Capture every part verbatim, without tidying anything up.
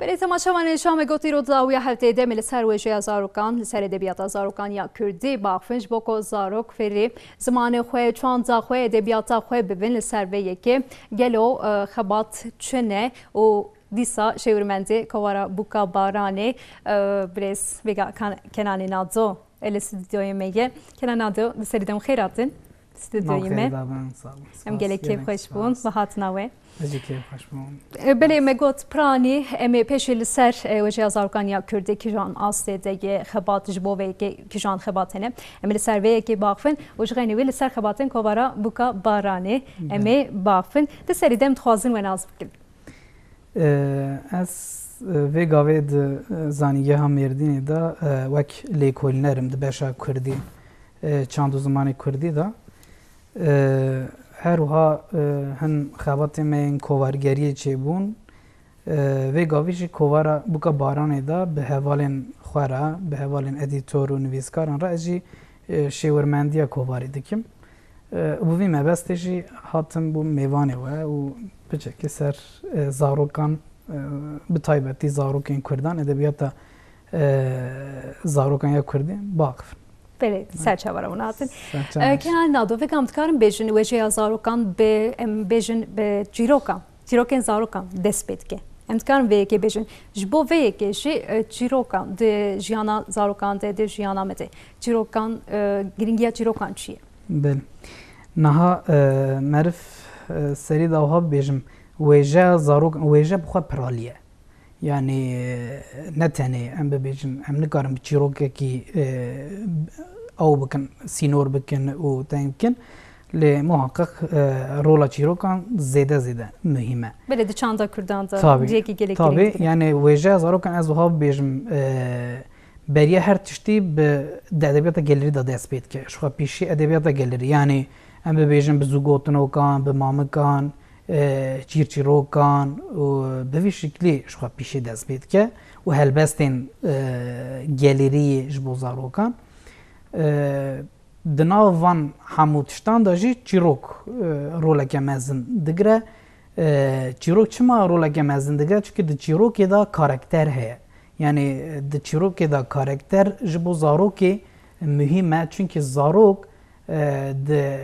Belê, temaşevanên, şa me got îro dawiya hefteyê de em ê li ser wêjeya zarokan, li ser edebiyata zarokan ya kurdî baxivin, ji bo ku zarok fêrî zimanê xwe, çanda xwe, edebiyata xwe bibin. Li ser vê yekê gelo, e, xebat çi ne û dîsa şêwirmendê kovara Bûka Baranê, e, birêz Vêga Kan-, Kenanê Nado, e, li stûdyoyê me ye. Kenan Nado, li serî dem xêr hatin. Stûdyoyê me. Em gelek kêfxweş bûn bi hatina we. Ez jî kêfxweş bûm. E, belê, me got piranî, em ê pêşî li ser, e, wêjeya zarokan ya kurdî kijan astê de ye xebat, ji bo vê yekê kijan xebat hene. Em ê li ser vê yekê baxivin û ji xeynî wê li ser xebatên kovara Bûka Baranê em ê baxivin. Di serî dem dixwazin we nas bikin. E, ez, e, vê gavê di, e, Zanîngeha Mêrdînê de, e, wek lêkolîner im di beşa kurdî, e, çand û zimanê kurdî de. E, her wiha, e, hin xebatê me yên kovargeriyê çêbûn. E, vê gavî jî kovara Bûka Baranê de bi hevalên xwe re, bi hevalên edîtor û nivîskaran re ez jî, e, şêwirmendiya kovarê dikim. E, û bi vî mebestê jî hatim bûm mêvanê we û piçekî ser, e, zarokan, e, bi taybetî zarokên kurdan, edebiyata, e, zarokan ya kurdî baqifin. Belê, ser çava re hûn hatin. Ser çava. E, Kenan Nado, vêga em dikarin bêjin, wêjeya zarokan bi, em bêjin, bi çîrokan, çîrokên zarokan dest pê dike. Em dikarin vê yekê bêjin. Ji bo vê yekê jî, e, çîrokan di jiyana zarokan de, di jiyana me de. Çîrokan, e, girîngiya çîrokan çi ye? Belê. Niha, e, meriv, e, serî de wiha bibêjim, wêjeya zarok, wêje bi xwe piralî ye. Yanî, e, ne tenê em bibêjin, em nikarin bi çîrokekî, e, ew bikin, sînor bikin û teng bikin. Lê muhaqqeq, e, rola çîrokan zêde zêde muhîm e. Belê, di çanda kurdan de cihekî gelek girîng dike. Tabî, yanî wêjeya zarokan ez wiha bibêjim, e, beriya her tiştî bi, di edebiyata gelêrî de dest pê dike. Ji xwe pîşî edebiyata gelêrî, yanî em bibêjin bi zûgotinokan, bi mamikan, e, çîrçîrokan û bi vî şiklî ji xwe pîşî dest pê dike û helbestên, e, gelêriyê ji bo zarokan. E, Di nav van hemû tiştan de jî çîrok, e, roleke mezin digire. E, çîrok çima roleke mezin digire? Çimkî di çîrokê de karakter heye. Yanî, e, di çîrokê de karakter ji bo zarokê muhîm e. Çimkî zarok, e, di,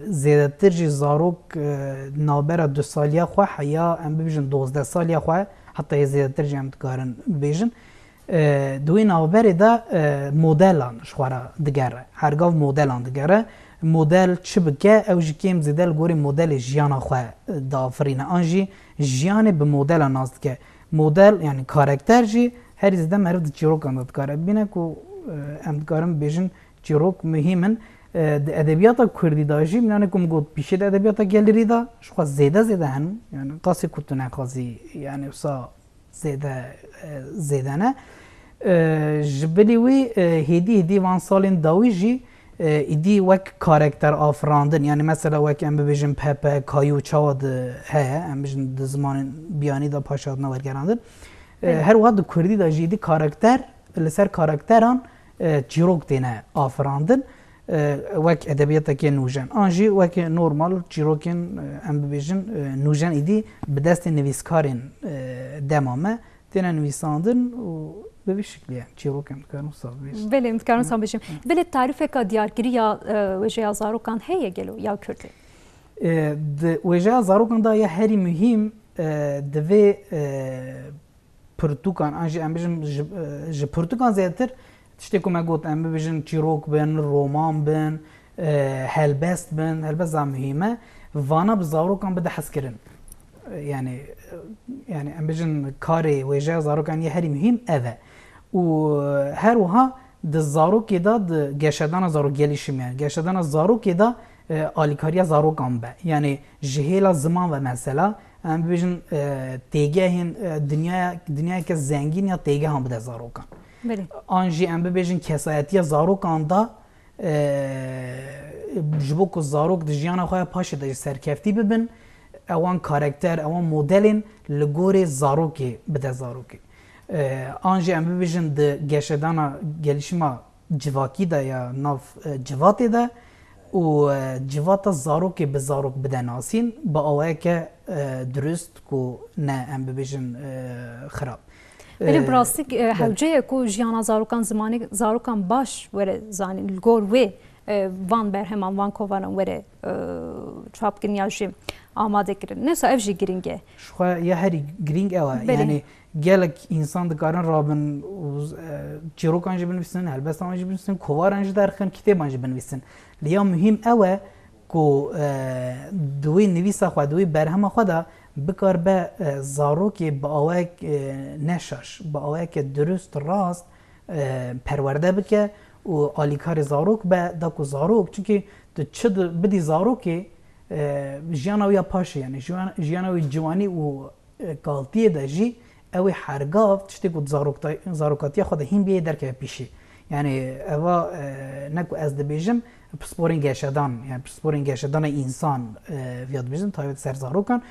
zêdetir jî zarok, e, navbera du saliya xwe heya, em bibêjin dozdeh saliya xwe, heta yê zêdetir jî em dikarin bibêjin. E, di wê navberê de, e, modelan ji xwe re digere. Her gav modelan digere. Model çi bike, ew jî kêm zêde li gorî modelê jiyana xwe, e, diafirîne. An jî jiyanê bi modela nas dike. Model, yanî karakter jî herî zêde meriv di çîrokan de dikare bibîne ku, e, em dikarin bibêjin çîrok muhîm in. E, di edebiyata kurdî de jî, miyanê ku min got pîşê di edebiyata gelêrî de ji xwe zêde zêde henin. Yanî qasê ku tu nexwazî, yanî wisa zêde, e, zêde ne. E, ji bilî wî, e, hêdî hêdî van salên dawî jî, e, îdî wek karakter afirandin, yanî mesela wek em bibêjin Pepe, Kayû çawa di heye, em bibêjin di zimanên biyanî de paşa hatine wergerandin. E, Belê. Her wiha di kurdî de jî îdî karakter, li ser karakteran, e, çîrok têne afirandin. E, wek edebiyatekê nûjen. An jî wek normal çîrokên, e, em bibêjin, e, nûjen îdî bi destê nivîskarên, e, dema me têne nivîsandin û bi vî şiklî ye. Çîrok em dikarin wisa bibêjin. Belê, em dikarin wisa bibêjin. Belê, tarîfeka diyarkirî ya, e, wêjeya zarokan heye gelo ya kurdî? E, di wêjeya zarokan de ya herî muhîm, e, divê, e, pirtûkan, an jî em bijin ji, e, ji pirtûkan zêdetir tiştê ku me got, em bibêjin çîrok bin, roman bin, e, helbest bin, helbest zaf muhîm e. Vana bi zarokan bide hezkirin. E, yanî, e, yanî em bijin karê wêjeya zarokan yê herî muhîm ev e. Û, e, her wiha di zarokê de, di geşedana zarok, gelişim yani, geşedana zarokê de, e, alîkariya zarokan be. Yanî ji hêla ziman ve mesela, em bibêjin, e, têgehên, e, dinyaya, dinyayeke zengîn ya têgehan bide zarokan. Belê. An jî em bibêjin kesayetiya zarokan da, e, ji bo ku zarok di jiyana xwe ya paşê de jî serkeftî bibin, ewan karakter, ewan modelên li gorê zarokê bide zarokê. E, an jî em bibêjin di geşedana gelişima civakî de ya nav, e, civatê de û, e, civata zarokê bi zarok bide nasîn, bi awayeke, e, dirust ku ne em bibêjin, e, xirab. Belê, bi rastî, e, hewce ye ku jiyana zarokan, zimanê zarokan baş were zanîn, li gor wê, e, van berheman, van kovaran were, e, çapkirin ya jî amade kirin. Neyse, ev jî girîng e. Ji xwe ya herî girîng ew e. Belê. Yani gelek însan dikarin rabin û, e, çîrokan jî binivîsin, helbestan jî binivîsin, kovaran jî derxin, kitêban jî binivîsin. Lê ya muhîm ew e ku, e, di wî nivîsa xwe, di wî berhema xwe de bikaribe, e, zarokê bi awayek, e, ne şaş, bi awayeke dirust, rast, e, perwerde bike û alîkarê zarok be, da ku zarok, çunkî tu çi di-, bidî zarokê, e, jiyana wî ya paşê, yani jiyan-, jiyana wî ciwanî û, e, kaltiyê de jî ew ê hergav tiştê ku di zarokta-, zarokatiya xwe de hîn bî yê derkeve pîşî. Yani eva, e, ne ku ez dibêjim, pisporên geşedan, yani pisporên geşedana însan, e, viya dibêjin, taybet ser zarokan,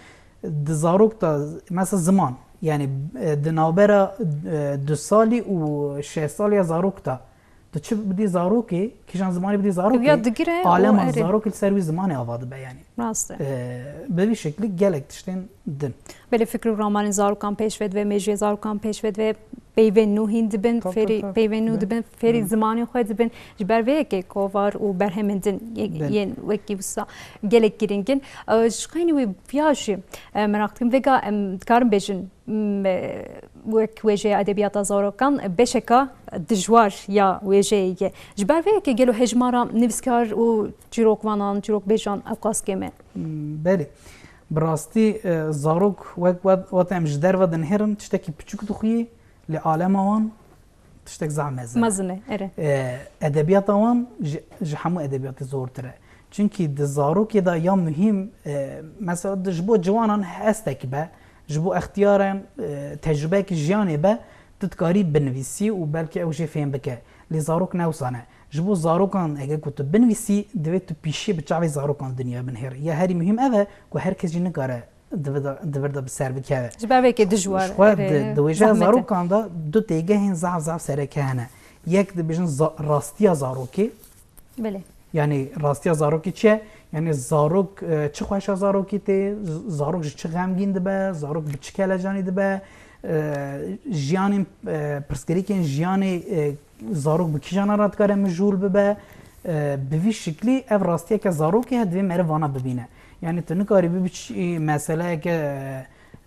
di zarok de, mesela ziman, yani, e, di navbera, e, du salî û şeş salî ya zarok de, tu çi bidî zarokê, kîjan zimanê bidî zarokê, ya digire û alema erê. Zarokê li ser wî zimanê ava dibe, yani. Rast e. E, bi vî şeklî gelek tiştên din. Belê, fikir û ramanên zarokan pêş ve dibe, mêjûyê zarokan pêş ve dibe, peyvên nû hîn dibin, Tabii, fêrî, tabii, tabii. Peyvên nû Hı. Dibin, fêrî Hı. Zimanê xwe dibin. Ji ber vê yekê kovar û berhemên din yê-, Belê. Yên wekî wisa gelek girîng in. E, ji xeynî wî viya jî, e, meraq dikim, vêga em dikarin bêjin, m, e, wek wêjeya edebiyata zarokan, e, beşeka dijwar ya wêjeyê ye. Ji ber vê yekê gelo hejmara nivîskar û çîrokvanan, çîrokbêjan ewqas kêm e? Hmm, belê. Bi rastî, e, zarok wek wat, wat em ji derve dinihêrin, tiştekî piçûk dixuyî, lê alema wan tiştek zaf mezin e. Mezin e, erê. E, edebiyata wan ji, ji hemû edebiyatê zortir e. Çunkî di zarokê de ya muhîm, e, mesela di, ji bo ciwanan hestek be, ji bo extiyaran, e, tecrubeyekî jiyanê be, tu dikarî binivîsî û belkî ew jê fêm bike. Lê zarok ne wisa ne. Ji bo zarokan, eger ku tu binivîsî, divê tu pîşê bi çavê zarokan dinya binihêrî. Ya herî muhîm ev e ku her kes jî nikare di vir de, di vir de bi ser bikeve. Ji ber vê yekê dijwar, Ji xwe erê, di, di wêjeya zehmet e. Zarokan de du têgehên zaf zaf sereke hene. Yek dibêjin za-, rastiya zarokê. Belê. Yani rastiya zarokê çi ye? Yani zarok, e, çi xweşa zarokê tê, z-, zarok ji çi xemgîn dibe, zarok bi çi kelecanî dibe, e, jiyanên, e, pirsgirêkên jiyanê, e, zarok bi kîjana re dikare mijûl bibe. E, bi vî şiklî ev rastiyeke zarokê ye, divê meriv vana bibîne. Yani tu nikarî bibiçî meseleyeke,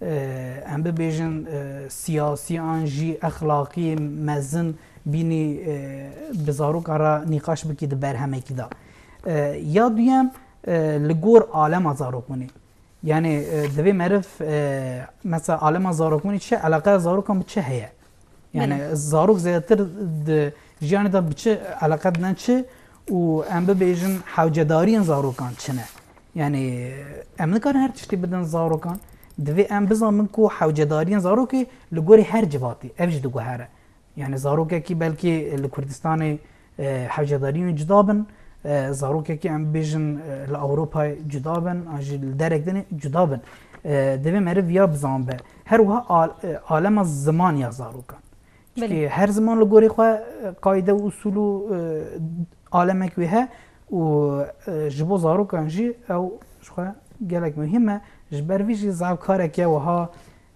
e, em bibêjin, e, siyasî an jî exlaqî mezin bînî, e, bi zarokan re nîqaş bikî di berhemekî de. E, ya duyem, e, li gor alema zarokunê. Yani, e, divê meriv, e, mesela alema zarokunê çi, eleqeya zarokan bi çi heye? Yani Belê. Zarok zêdetir di jiyanê de bi çi eleqe dine çi û em bibêjin hewcedariyên zarokan çi ne? Yani em nikarin her tiştî bidin zarokan. Divê em bizanin ku hewcedariyên zarokê li gorî her civatî, ev jî diguhere. Yani zarokekî belkî li Kurdistanê, e, hewcedariyên cuda bin, e, zarokekî em bibêjin, e, li Ewropayê cuda bin, an jî li derek dinê cuda bin. E, divê meriv ya bizanbe. Her wiha al-, e, alema ziman ya zarokan. Çünkü Belê. Her ziman li gorî xwe, e, qayde û usul û, e, alemek wê he û, e, ji bo zarokan jî ew ji xwe gelek muhîm e. Ji ber vî jî zaf kareke wiha,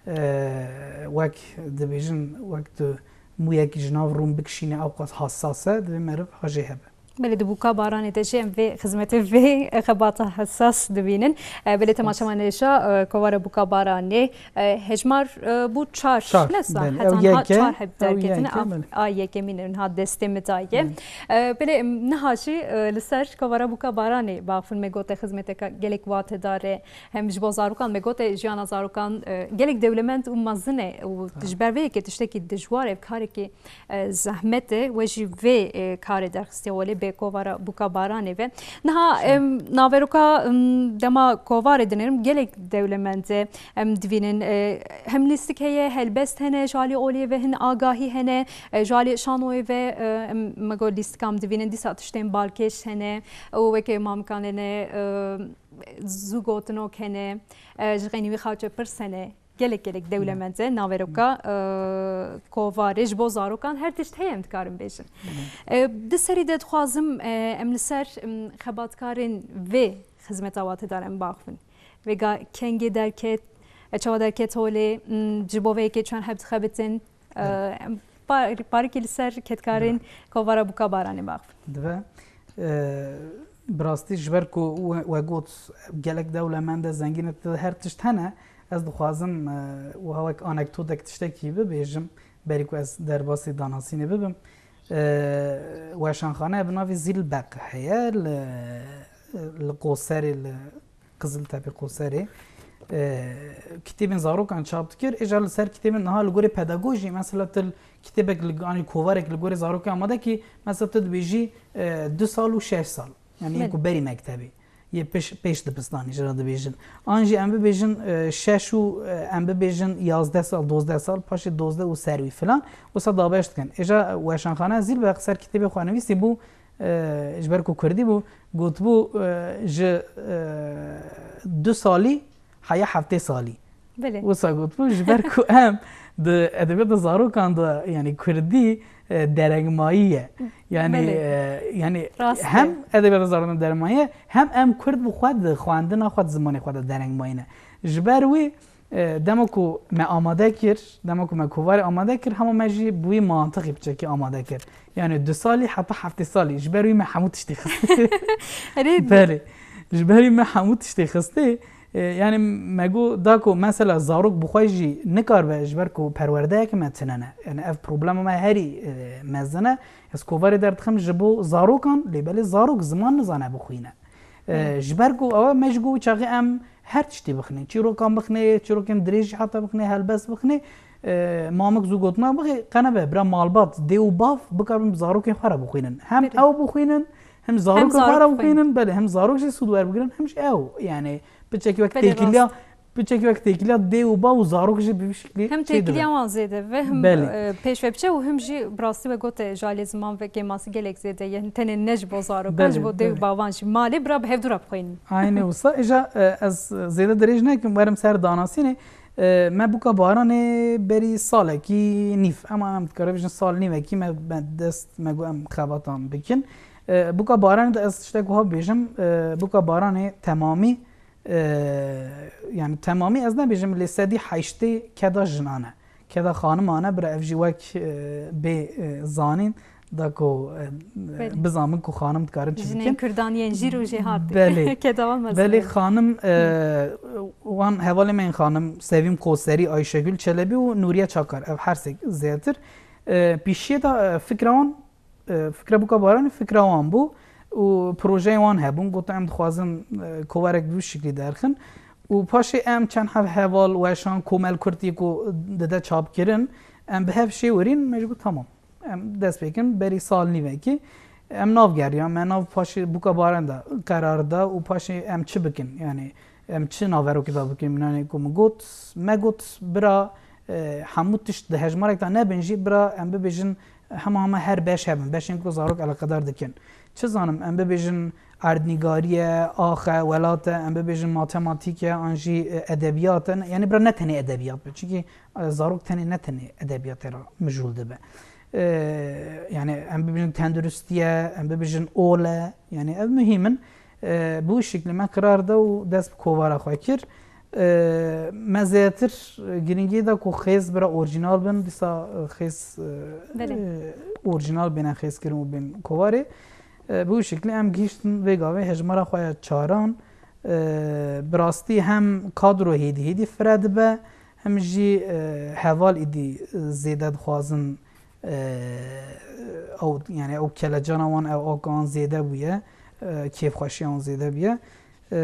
e, wek dibêjin, wek tu mûyekî ji nav rûn bikişîne, ewqas hassas e, divê meriv hajê hebe. Belê, di bûka baranê de jî em vê xizmetê, vê xebata hessas dibînin. E, belê, temaşevanê hêja, e, kovara bûka baranê, e, hejmar, e, bû çar, Çar, ne sa, belê. Heta Ew niha yek e, çar heb ew derketin. Yek e, Av-, belê. A yekemîn e, niha destê min daye. Belê. E, belê, em niha jî, e, li ser kovara bûka baranê baxivin, me gote xizmeteka gelek watedar e. Hem ji bo zarokan, me gote jiyana zarokan, e, gelek dewlemend û mezin e û Ha. Ji ber vê yekê tiştekî dijwar e, karekî e, zehmet e, we jî vê, e, karê derxistiye welê bê kovara bûka baranê ve. Niha, Şa. Em, naveroka, em, dema kovarê dinêrim, gelek dewlemend e, em divînin, e, hem lîstik heye, helbest hene, ji alî oliyê ve hin agahî hene, e, ji alî şanoyê ve, e, em, me got lîstika em divînin, dîsa tiştên balkêş hene, û weke mamikan hene, e, zû gotinok hene, e, ji xeynî wî xawçe pirs hene. Gelek gelek dewlemend e, naveroka, e, kovarê ji bo zarokan her tişt heye em dikarin bêjin. E, di serî de dixwazim, e, em li ser, em, xebatkarên vê xizmeta watedar em baxivin. Vêga kengê derket, e, çawa derket holê, em, ji bo vê yekê çend heb dixebitin, Ee, em par- parikê li ser kedkarên kovara Bûka Baranê baxivin. Dibe. E, bi rastî ji ber ku we, we got gelek dewlemend e, zengîn e, her tişt hene, ez dixwazim e, wiha wek anekdotek tiştekî bibêjim, berî ku ez derbasî danasînê bibim. E, weşanxane bi navê Zîlbeq heye li, li Qoserê, li Qiziltepe Qoserê. E, kitêbên zarokan çap dikir. Êja li ser kitêbên niha li gorî pedagojî, mesela tu kitêbek li, anî kovarek li gorî zarokê amade kî, mesela tu dibêjî e, du sal û şeş sal. Yani yê ku berî mektebê. Yê pêş, pêş dibistanê jî re dibêjin. An jî em bibêjin e, şeş û e, em bibêjin yazdeh sal, dozdeh sal, paşê dozdeh û ser wî filan. Wisa dabeş dikin. Êja weşanxane Zîlbeq ser kitêbê xwe nivîsî bû, e, ji ber ku kurdî bû, gotibû e, ji e, du salî heya heftê salî. Belê. Wisa gotibû, ji ber ku em di edebiyata zarokan de, yani kurdî e, derengmayî ye. Yani, Belê. e, yani Rast e. Hem edebiyata zarokan derengmayî ye, hem em kurd bi xwe di xwendina xwe di zimanê xwe de derengmayî ne. Ji ber wî e, dema ku me amade kir, dema ku me kovarê amade kir, hema me jî bi wî mantiqî piçekî amade kir. Yani du salî heta heftê salî, ji ber wî me hemû tiştê xistê. Erê. Belê. Ji ber wî me hemû tiştê xistê. E, yani me got, da ku mesela zarok bi xwe jî nikaribe, ji ber ku perwerdeyeke me tune ne. Yani ev problema me herî e, mezin e. Ez kovarê derdixim ji bo zarokan, lê belê zarok ziman nizane bixwîne. E, Hı. Ji ber ku ew e, me ji got çaxê em her tiştê bixinê. Çîrokan bixinê, çîrokên dirêj jî heta bixinê, helbest bixinê. E, mamik zû gotina bixê, qene be, bira malbat, dê û bav bikaribin bi zarokên xwe re bixwînin. Hem Belê. Ew bixwînin, hem zarokên xwe re bixwînin, belê, hem zarok jî sûd werbigirin, hem jî ew. Yani piçekî wek Belê, têkiliya, rast. Piçekî wek têkiliya dê û bav û zarok jî bi vî şiklî Hem çêdibe. Têkiliya wan zêde ve, hem Belê. E, pêş ve biçe û hem jî bi rastî we gote ji alî ziman ve kêmasî gelek zêde ye. Tenê ne ji bo zarokan, Belê, ji bo dê û belê. Bavan jî. Malê bira bi hevdû re bixwînin. Aynê wisa. Îja, e, ez zêde dirêj nekim, werim ser danasînê. E, me Bûka Baranê berî salekî nîv. Ema em dikare bijin sal nîvekî me, me dest, me got em xebatan bikin. E, Bûka Baranê de ez tiştek wiha bêjim. E, Bûka Baranê temamî, e, yani temamî ez nebêjim, lê sedî heştê keda jinan e. Keda xaniman e, bira ev jî wek, e, bê, e, zanîn da ku, e, Belê. Bizanin ku xanim dikarin çi Jinên bikin. Kurdan yên jîr û jêhatî. Belê. Keda wan mezin Belê e. Xanim, e, Hı. Wan hevalê me yên xanim Sevîm Koserî, Ayşegül Çelebi û Nuriye Çakar. Ev her sê zêtir. E, pîşiyê de, e, fikra wan, e, fikra Bûka Baranê fikra wan bû û projeyê wan hebûn. Gotin em dixwazin, e, kovarek bi vî şiklî derxin. Û paşê em çend hev heval, weşan, komel kurtî ku dide çapkirin, em bi hev şêwirîn, me jî got tamam. Em dest pê kin, berî sal nîvekî em nav geriyan, me nav paşê Bûka Baranê de qerar da û paşê em çi bikin? Yani em çi naverokê de bikin? Mînanê ku min got, me got, bira, e, hemû tişt di hejmarek de nebin jî, bira em bibêjin hema hema her beş hebin, beşên ku zarok eleqedar dikin. Çi zanim, em bibêjin erdnîgariye, axe, welate, em bibêjin matematîke, an jî, e, edebiyate, yani bira ne tenê edebiyat be. Çunkî, e, zarok tenê ne tenê edebiyatê re mijûl dibe. E, yani em bibêjin tenduristiye, em bibêjin ole, yani ev muhîm in. E, bi wî şiklî me qerar da û dest bi kovara xwe kir. E, me zêtir girîngî da ku xêz bira orjînal bin, dîsa, e, xêz, e, Belê. E, orjînal bêne xêzkirin û bên kovarê. E, bi wî şiklî em gihîştin vê gavê hejmara xwe ya çaran. E, bi rastî hem kadro hêdî hêdî fire dibe, hem jî, e, heval îdî, e, zêde dixwazin, e, ew, yani ew kelecana wan, ew aka wan zêde bûye, e, kêfxweşiya wan zêde bûye. E,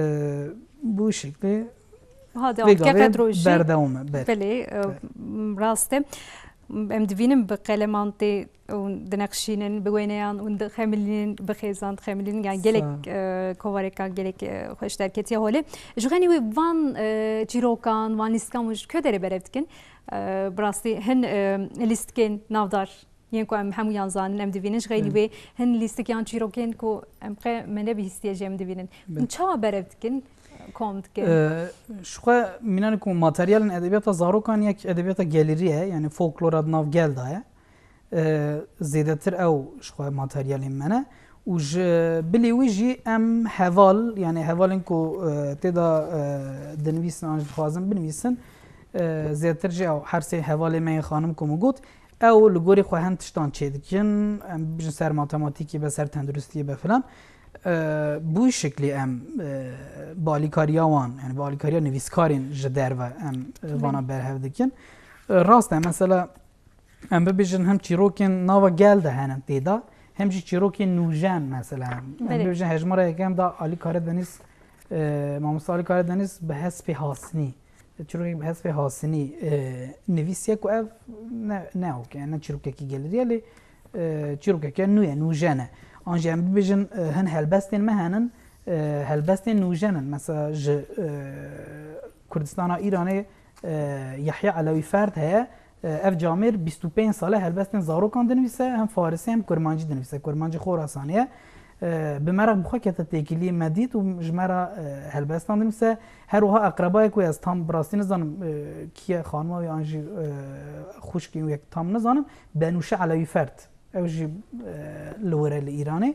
bi wî şeklê Hadi, vê gavê berdewam e, belê. Belê, e, Belê. Rast e. Em divînin bi qeleman tê û dineqşînin, bi wêneyan û dixemilînin, bi xêzan dixemilînin. Yani gelek, Sağ ol. E, kovareka gelek, e, xweş derketiye holê. Ji xenî wê van, e, çîrokan, van lîstikan hûn ji ku derê berev dikin? E, bi rastî hin, e, lîstikên navdar yên ku em hemûyan zanin, em divînin. Ji xeynî Evet. wê hin lîstik yan çîrokên ku em qe me nebihîstiye jî em divînin. Evet. Hûn çawa berev dikin, kom dikin? E, ji xwe mînanê ku materyalên edebiyata zarokan yek edebiyata gelêrî ye, yani folklora di nav gel de ye. E, zêdetir ew ji xwe materyalên me ne. Û ji bilî wî jî em heval, yani hevalên ku, e, tê de, e, dinivîsin an jî dixwazin binivîsin, e, zêdetir jî ew her sê hevalê me yên xanim ku min got, ew li gorî xwe hin tiştan çêdikin, em bijin ser matematîkê be, ser tenduristiyê be filan. E, bu şeklî em, e, bi alîkariya wan, yani bi alîkariya nivîskarên ji derve em, e, Belê. vana berhev dikin. E, rast e, mesela em bibêjin hem çîrokên nava gel de henin tê de, hem jî çîrokên nûjen mesela. Em Belê. bibêjin hejmara yekem de Alî Karadeniz, e, Mamoste Alî Karadeniz bi hespê hasinî, çîrokek bi hespê hasinî, e, nivîsiye ku ev ne, ne ok e, ne çîrokekî gelirî ye, lê, e, çîrokeke nû ye, nûjen e. An jî em bibêjin, e, hin helbestên me henin, e, helbestên nûjen in. Mesela ji, e, Kurdistana Îranê, e, Yahya Elewî Ferd heye. E, ev camêr bîst û pênc sal e helbestên zarokan dinivîse, hem farisî hem kurmancî dinivîse. Kurmancî Xorasanê ye. E, bi me re bi xwe kete têkiliyê me dît û ji me re, e, helbestan dinivîse. Her wiha eqrebayek wê, ez tam bi rastî nizanim, e, kî ye, xanima wî an jî, e, xwişkên wî, tam nizanim. Benûşe Elewî Ferd. Ew jî, e, li wir e li Îranê.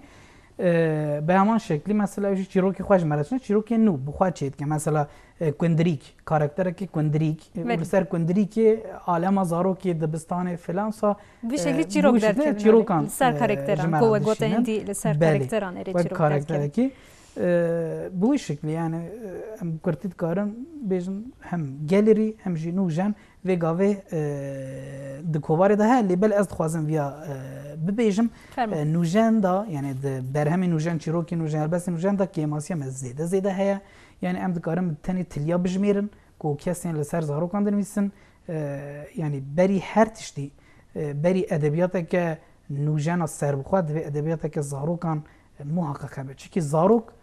E, bi heman şeklî mesela ew jî çîrokê xwe ji me re çine, çîrokên nû bi xwe çêdike. Mesela, e, Kundirîk, karakterekî Kundirîk, e, û Belê. li ser Kundirîkê alema zarokê dibistanê filan sa, Bi vî e, şeklî bu çîrok şekilde derkevin çîrokan, li ser e, karakteran, ji me ku re we gote dişînin. hindî li ser Belê. karakteran erê Wek çîrok derkevin. karakterekî, e, bu şeklî yani, e, em kurtî dikarin bêjin hem gelirî hem jî nûjen. Vê gavê, e, di kovarê de heye, lê belê ez dixwazim viya, e, bibêjim. Fermo. E, nûjen de, yani di berhemê nûjen, çîrokê nûjen, helbestê nûjen de kêmasiya me zêde zêde heye. Yani em dikarin tenê tiliya bijmêrin ku kesên li ser zarokan dinivîsin. E, yani berî her tiştî, e, berî edebiyateke nûjena serbixwe divê edebiyateke zarokan, e, muhaqqeq hebe. Çimkî zarok,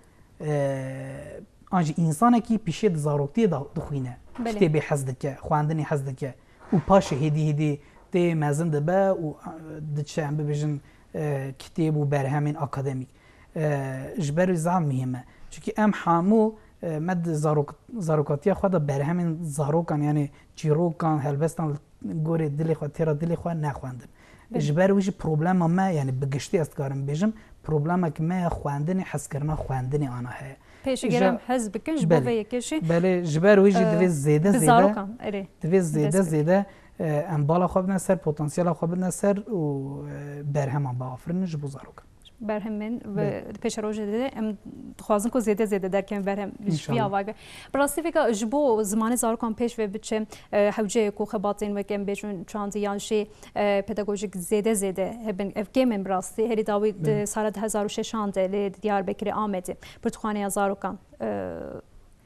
e, an jî însanekî pîşê di zaroktiyê de dixwîne. Belê. Kitêbê hez dike, xwendinê hez dike. Û paşê hêdî hêdî tê mezin dibe û, e, diçe, em bibêjin, e, kitêb û berhemên akademîk. E, ji ber wî zaf muhîm e. Çimkî em hemû, e, me di zarok-, zarokatiya xwe de berhemên zarokan, yani çîrokan, helbestan gorê dilê xwe, têra dilê xwe nexwendin. Belê. Ji ber wî jî problema me, yani bi giştî ez dikarim bêjim, problemek me ya xwendinê, hezkirina xwendinê ana heye. Pêşî Ji- gerem hez bikin ji bo Belê. vê yekê jî. Belê, ji ber wî jî Ee, divê zêde bi zêde, zarokan, erê. divê zêde Dest pê. zêde, e, em bala xwe bidin ser, potansiyela xwe bidin ser û, e, berheman biafirinin ji bo zarokan. Berhemên ve Belê. di pêşerojê de em dixwazin ku zêde zêde derkevin berhem ji vî İnşallah. avayî ve. Bi rastî vêga ji bo zimanê zarokan pêş ve biçe, e, hewceyê ku xebatên wek em bêjin çandî yan jî, e, pedagojîk zêde zêde hebin. Ev kêm in bi rastî. Herî dawî di Belê. sala du hezar û şeşan de li Diyarbekirê Amedê pirtûkxaneya zarokan, e,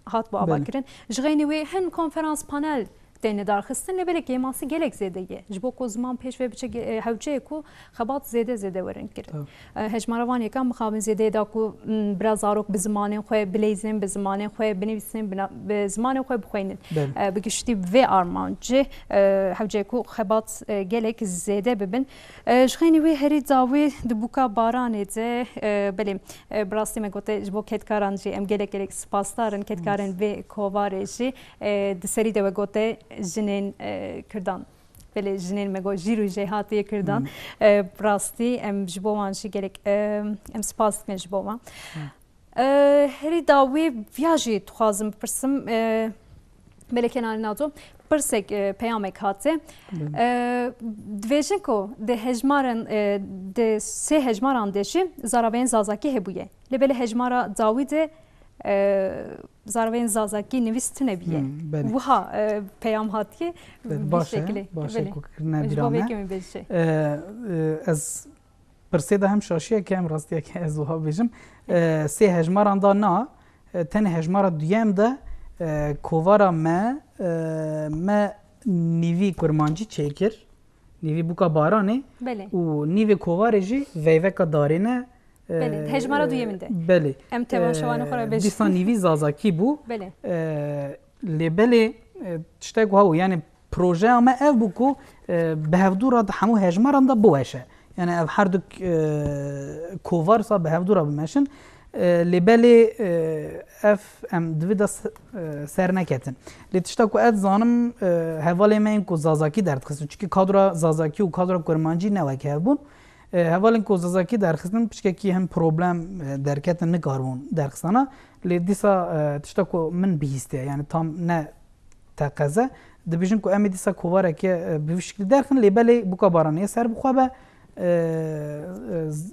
hat bo Belê. avakirin. Ji xeynî wê hin konferans panel tên lidarxistin, lê belê kêmasî gelek zêde ye. Ji bo ku ziman pêş ve biçe ge-, e, hewceyê ku xebat zêde zêde werin kirin. Tabii. E, hejmara van yekan mixabin zêde ye da ku, m, bira zarok bi zimanên xwe bileyzin, bi zimanên xwe binivîsin, bina-, bi zimanên xwe bixweynin. Belê. E, bi giştî vê armancê, e, hewceyê ku xebat, e, gelek zêde bibin. E, ji xeynî wê herî dawî di bûka baranê de, e, belê, e, bi rastî me gote ji bo kedkaran jî em gelek gelek spasdar in, kedkarên vê kovarê jî, e, di serî de we gote jinên, e, Kurdan. Belê jinên me got jîr û jêhatiyê Kurdan. Hmm. E, bi rastî em ji bo wan jî gelek, e, em spas dikin ji bo wan. Hmm. E, herî dawî viya jî dixwazim bipirsim, e, Belê Kenarê Nato, pirsek, e, peyamek hate. Belê. E, dibêjin ku di hejmaran, e, di sê hejmaran de jî zaravên Zazakî hebûye. Lê belê hejmara dawî de, e, zaravên Zazakî nivîs tune bûye. Hmm, belê. Wiha, e, peyam hatiye Belê, vî baş e, şekilê. baş e Belê. ku kirine Ji bo bîra vê me. kemî bêjî. E, e, ez Pirsê de hem şaşiyeke hem rastiyeke ez wiha bêjim. E, sê hejmaran da na, e, tenê hejmara duyem de, e, kovara me, e, me nîvî kurmancî çêkir, nîvî bûka baranê Belê. û nîvê kovarê jî veyveka darê ne, e, Belê, hejmara duyemin de. Belê. Em temaşevanê xwe re E, bêjin. dîsa nîvî zazakî bû. Belê. E, lê belê, e, tiştek wiha bû. Yani projeya me ev bû ku, e, bi hevdû re di hemû hejmaran de biweşe. Yani ev her du, e, kovar sa bi hevdû re bimeşin. E, lê belê, e, ev em di vê de s-, e, ser neketin. Lê tişta ku ez zanim, e, hevalê me yên ku zazakî derdixistin. Çimkî kadra zazakî û kadra kurmancî ne wek hev bûn. E, hevalên ku zazakî derxistin, piçkekî hin problem, e, derketin, nikaribûn derxistana. Lê dîsa, e, tişta ku min bihîstiye, yani tam ne teqeze, dibêjin ku em ê dîsa kovareke, e, bi vî şiklî derxin, lê belê Bûka Baranê yê serbixwe be, e, e,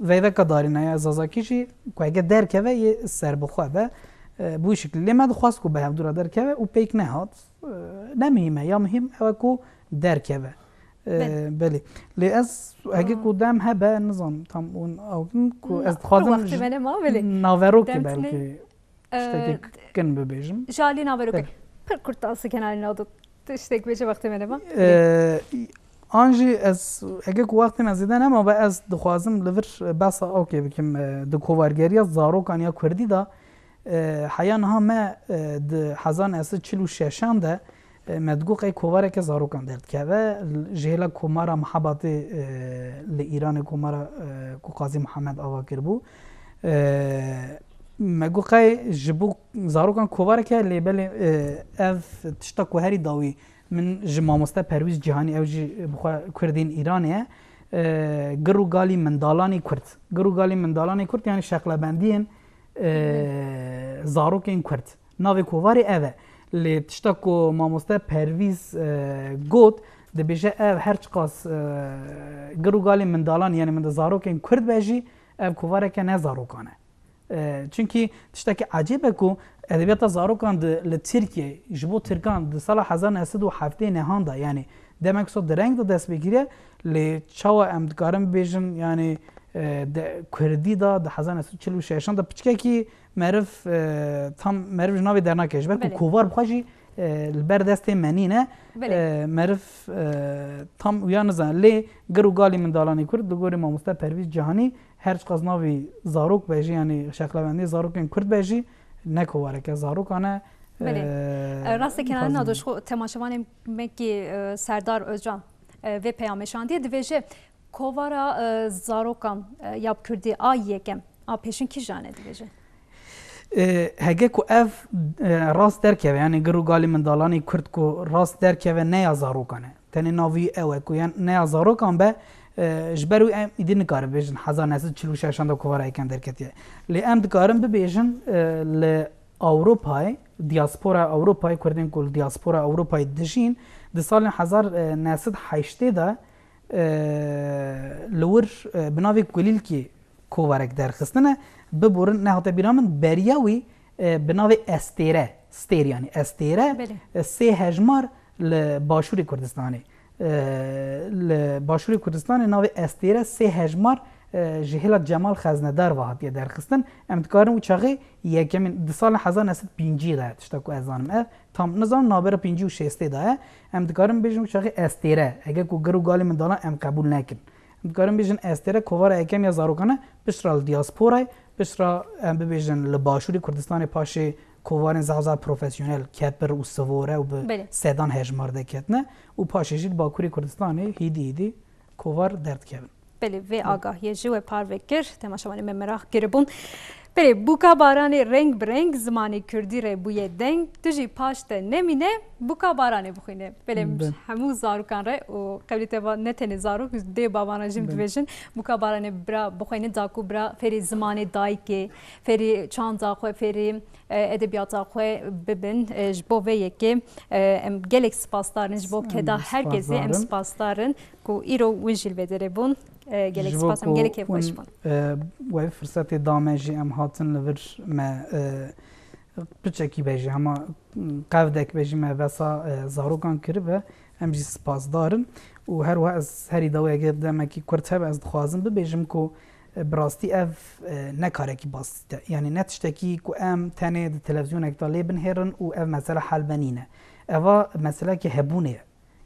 veyveka darîna ya Zazakî jî ku heke derkeve yê serbixwe be, e, bi wî şiklî. Lê me dixwest ku bi hevdû re derkeve û pêk nehat. E, ne muhîm e, ya muhîm ew e ku derkeve. E, Belê. Belê. Lê ez heke ku dem hebe, nizam tam hûn awkin ku Na- ez dixwazim wextê ji me nema, belê. Naverokê Dem tune- belkî tiştekî Ee, k-, kin bibêjim. Ji alî naverokê. Belê. Pir kurt, Asî Kenanî Nado, tiştek bêje, wextê me nema. Ee, an jî ez, heke ku wextê me zêde nema, ve ez dixwazim li vir behsa awkê bikim. Ee, di kovargeriya zarokan ya kurdî de, ee, heya niha me, ee, di hezar neh sed çil û şeşan de, ee, me digot qey kovareke zarokan derdikeve. L-, ji hêla Komara Mihebatê, ee, li Îranê, komara, ee, ku Qazî Mihemed ava kiribû. Ee, me got qey ji bo zarokan kovarek e, lê belê, e, ev tişta ku herî dawî min ji mamoste Perwîz Cîhanî, ew jî bi xwe Kurdên Îranê ye, e, Gir û Galî Mindalanê Kurd. Gir û Galî Mindalanê Kurd, yanî şeqlebendiyên, e, zarokên Kurd. Navê kovarê ev e. Lê tişta ku mamoste Perwîz, e, got, dibêje ev her çiqas, e, Gir û Galî Mindalan, yanî min de zarokên Kurd be jî, ev kovareke ne zarokan e. E, çunkî tiştekî ecêb e ku edebiyata zarokan di, li Tirkiyeyê ji bo Tirkan di sala hezar neh sed û heftê nehan de, yanî demek so di reng de dest pê kiriye, lê çawa em dikarin bibêjin, yanî, e, de, Kurdî de di hezar neh sed û çil û şeşan de piçkekî meriv, e, tam meriv ji navê dernake. Ji ber ku Belê. kovar bi xwe jî, e, li ber destê me nîne, Belê. e, meriv, e, tam uya nizane. Lê Gir û Galî Mindalanê Kurd li gorî mamoste Pervîz Cîhanî, her çiqas navî zarok be jî, yanî şeqlebendê zarokên Kurd be jî, ne kovareke zarokan e. Belê. Ee, E, rastê Kenanî fazla. Nado, ji xwe temaşevanê me kî, e, Serdar Özcan, e, vê peyamê şandiye, dibêje kovara, e, zarokan, e, ya bi Kurdî a yekem, a pêşin kîjan e, dibêje? E, hege ku ev, e, rast derkeve, yanî Gir û Galî Mindalanê Kurd ku rast derkeve, ne ya zarokan e. Tenê navî ew e ku yan ne ya zarokan be, e, ji ber wî em îdî nikarin bêjin hezar neh sed çil û şeşan de kovara yekem derketiye. Lê em dikarin bibêjin, e, li Ewropayê, diaspora Ewropayê, Kurdên ku li diaspora Ewropayê dijîn, di salên hezar neh sed heştê de, e, li wir, e, bi navê Kulîlkî kovarek derxistine, biborin, nehate bîra min, beriya wî, e, bi navê Estêre, stêr, yanî Estêre, Belê. e, sê hejmar li Başûrê Kurdistanê. E, li Başûrê Kurdistanê navê Estêre sê hejmar, e, ji hêla Cemal Xeznedar ve hatiye derxistin. Em dikarin û çaxê yekemîn, di sala hezar neh sed pêncî de, tişta ku ez zanim, ev tam nizanim, navbera pêncî û şêstê de ye. Em dikarin bêjin û çaxê Estêre, hege ku Gir û Galî Mindalan em qebûl nekin. Em dikarin bêjin Estêre kovara yekem ya zarokan e, piştre li diasporayê, piştre em bibêjin li Başûrê Kurdistanê paşê kovarên zaf zaf profesyonel, Kepir û Sivore û bi Belê. sedan hejmar deketine û paşê jî li Bakurê Kurdistanê hîdî hîdî kovar derdikevin. Belê, vê Belê. agahiyê jî we parve kir, temaşevanê me meraq kiribûn. Belê, Bûka Baranê reng bi reng zimanê kurdî re bûye deng, tu jî paş te nemîne, Bûka Baranê bixwîne. Belê, Be- hemû zarokan re û qewlê te va ne tenê zarok, dê bavana jî em Be- dibêjin. Bûka Baranê bira bixwîne, da ku bira fêrî zimanê dayikê, fêrî çanda xwe, fêrî, e, edebiyata xwe bibin. E, ji bo vê yekê, e, em gelek spasdar in, ji bo Em keda her kesê em spasdar in. spasdar in ku îro win jî li vê derê bûn. E, gelek Ji bo spas, em ku gelek kêfxweş hûn, bûn. e, we firsetê da me jî, em hatin li vir me, e, piçekî be jî, hema qevdek be jî me behsa, e, zarokan kiribe, em jî spasdar in. Û her wiha ez herî dawiyeke demekî kurt hebe ez dixwazim bibêjim ku, e, bi rastî ev, e, ne karekî basît e. Yanî ne tiştekî ku em tenê di televîzyonekê de lê binihêrin û ev mesele hel be nîne. Eva meselekê hebûnê ye.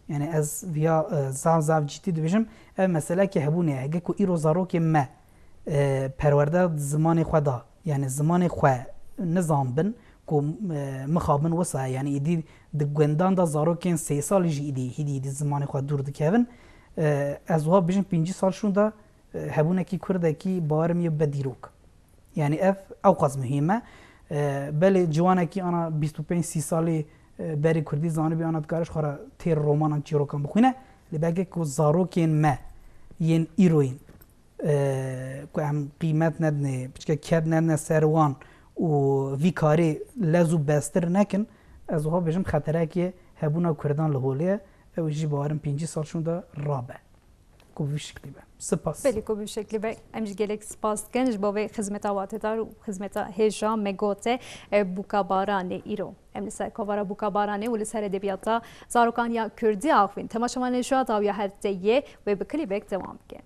Yanî ez viya, e, zaf zaf cîtî dibêjim, ev meseleke hebûnê ye. Hege ku îro zarokên me, e, perwerde di zimanê xwe de, yanî zimanê xwe nizanbin, ku, e, mixabin wisa ye, yanî îdî di gundan de zarokên sê salî jî îdî, hîdî hîdî zimanê xwe dûr dikevin. E, ez wiha bêjim pêncî sal şûnda, e, hebûnekî kurdekî bawerim yê bibe dîrok. Yanî ev ewqas muhîm e. E, belê ciwanekî ana bîst û pênc sî salî, e, berî kurdî zanibî, ana dikare ji xwe re têr romanan, çîrokan bixwîne. Lê belkî ku zarokên me yên îroyîn, e, ku em qîmet nedinê, piçke ked nedine ser wan û vî karî lez û bestir nekin, ez wiha bêjim xeterekê Hebûna Kurdan li holê ye, ew jî bawerim pêncî sal şûnda rabe. Ku bi vî şeklî be. Spas. Belê ku bi vî şeklî be. Em jî gelek spas dikin ji bo vê xizmeta watedar û xizmeta hêja me gote e, Bûka Baranê îro. Em li ser kovara Bûka Baranê û li ser edebiyata zarokan ya Kurdî axivîn. Temaşevanên ji dawiya hefteyê wê bi klîbek dewam bikin.